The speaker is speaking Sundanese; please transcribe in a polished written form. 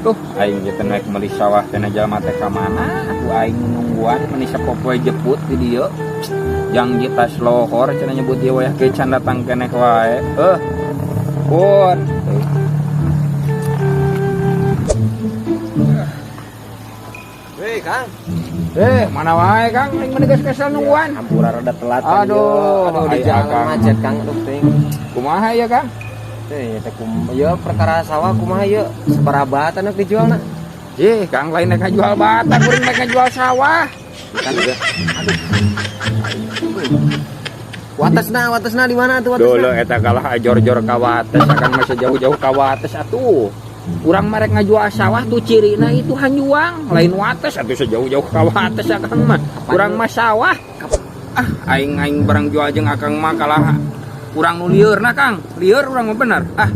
Tuh, aing ge teh naik meuli sawah teh na jalma teh ka mana? Atuh aing nungguan meuni sapopoe jeput di dieu. Jang tas lohor cenah nyebut ieu wayah ge can datang keneh wae. Eh. Pun. Hei, Kang. Eh, mana wae Kang? Aing mah geus kesel nungguan. Hampura rada telat kan. Aduh, Aduh, di ai jalan akang. Macet, Kang. Aduh, ting. Kumaha ya, Kang? Eh, teh kum ieu perkara sawah kumaha ieu? Sabaraha batan rek dijualna? Ih, Kang, lain rek ngajual bata, kuring rek ngajual sawah. Kan udah. Aduh. Watesna, watesna di mana tuh watesna? Dulu eta kalah ajor-jor ka wates, akan masih jauh-jauh ka wates atuh. Urang mah rek ngajual sawah tuh cirina itu hanjuang, lain wates atuh sejauh-jauh ka wates akang mah. Urang mah sawah. Ah, aing aing barang jual jeung akang mah kalah urang nu lieurna, Kang. Lieur urang mah bener. Ah.